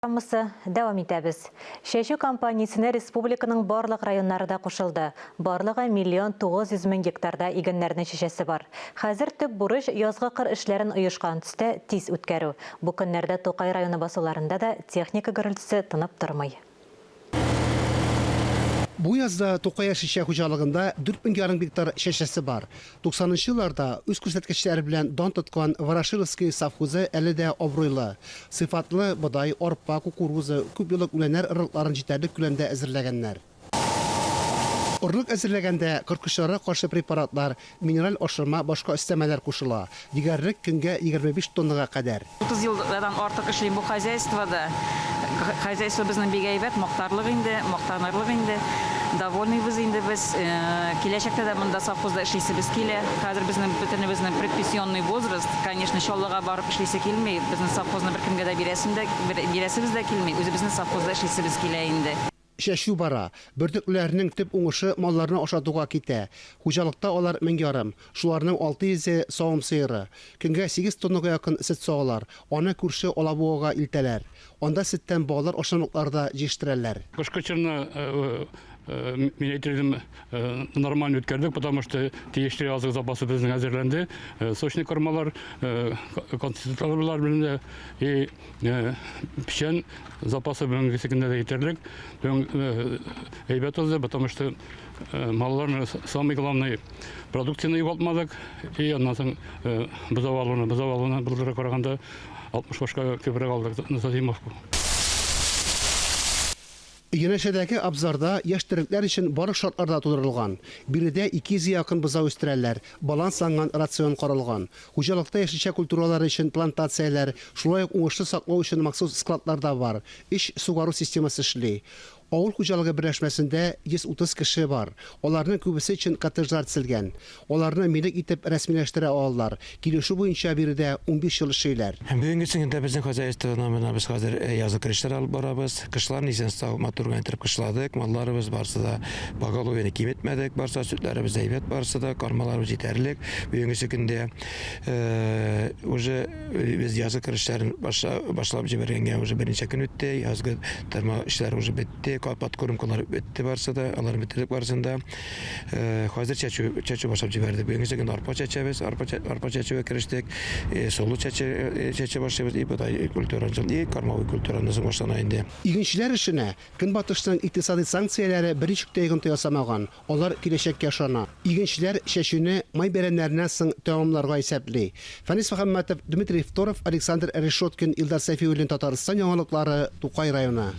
Программасы дәвам итәбез. Чәчү кампаниясенә республиканың барлык районнары да кушылды. Барлыгы миллион 900 мең гектарда игеннәрне чәчәсе бар. Хәзер төп бурыч, язгы кыр эшләрен оешкан төстә тиз үткәрү. Бу көннәрдә Тукай районы басуларында да техника гөрелтесе тынып тормый. Бу язда Тукай яшелчә хуҗалыгында 4,5 мең гектар чәчәсе бар. Туксанынчы елларда үз күрсәткечләре белән дан тоткан Ворошиловский совхозы әле дә абруйлы. Сыйфатлы бодай, арпа, кукуруза, күпьеллык үләннәр орлыкларын җитәрлек күләмдә әзерләгәннәр. Орлык әзерләгәндә корткычларга каршы препаратлар, минераль ашлама, башка өстәмәләр кушыла. Егәрлек көнгә 25 тоннага кадәр. 30 елдан артык эшлим бу хозяйствода. Хозяйство безнең бик әйбәт, мактарлык инде, мактанырлык инде. Довольныйбыз инде без. Киләчәктә дә монда совхозда эшлисебез килә. Хәзер безнең бөтенебезнең предпенсионный возраст. Конечно, Чаллыга барып эшлисе килми. Безнең совхозны беркемгә дә бирәсем дә, бирәсебез дә килми. Үзебезнең совхозда эшлисебез килә инде. Чәчү бара. Бөртеклеләрнең төп уңышы малларны ашатуга китә. Хуҗалыкта алар 1500, шуларның алты йөзе, савым сыеры. Көнгә сигез тоннага якын сөт савалар, аны күрше Алабугага илтәләр. Анда сөттән балалар ашамлыклары да җитештерәләр. Кышкы чорны, мин әйтер идем, нормально үткәрдек, потому что тиешле азык запасы безнең әзерләнде. Сочный кормалар, концентраторлар белән дә и печән Запасы бүгенгесе көндә дә җитәрлек. Бүген әйбәт узды, потому что малларны самый главный продукцияне югалтмадык. И аннан соң бозау алуны, бозау алуны былтырга караганда 60 башка күбрәк алдык за зимовку. Янәшәдәге абзарда яшь терлекләр өчен барлык шартлар да тудырылган. Биредә 200 гә якын бозау үстерәләр, балансланган рацион каралган. Хуҗалыкта яшелчә культуралары өчен плантацияләр, шулай ук уңышны саклау өчен махсус складлар да бар. Өч сугару системасы эшли. Авыл хуҗалыгы берләшмәсендә 130 кеше бар. Аларның күбесе өчен коттеджлар төзелгән. Аларны милек итеп рәсмиләштерә алалар. Килешү буенча биредә 15 ел эшлиләр. Бүгенгесе көндә безнең хозяйствода менә без хәзер язгы керешләр алып барабыз. Кышларын исән-сау матур гына итеп кышладык. Малларыбыз барсы да Поголовьены киметмәдек, барса сөтләребез әйбәт барсы да, кормаларыбыз җитәрлек. Бүгенгесе көндә э, уже без язгы керешләрен башлап җибәргәнгә уже берничә көн үтте. Язгы тырма эшләре уже бетте, подкормкалар бетте барсы да, алар бетердек барысын да. Э, хәзер чәчү чәчү башлап җибәрдек. Бүгенгесе көндә арпа чәчәбез, арпа арпа чәчүгә керештек. Э, солы чәчә чәчә башлыйбыз, и бодай культураны, и кормовой культураны соң башлана инде. Игенчеләр эшенә Көнбатышның икътисадый санкцияләре берничек тә йогынты ясамаган, алар киләчәккә ышана. Игенчеләр чәчүне май бәйрәмнәреннән соң тәмамларга исәпли. Фәнис Мөхәммәтов, Дмитрий Второв, Александр Решеткин, Илдар Сәфиуллин Татарстан яңалыклары, Тукай районы.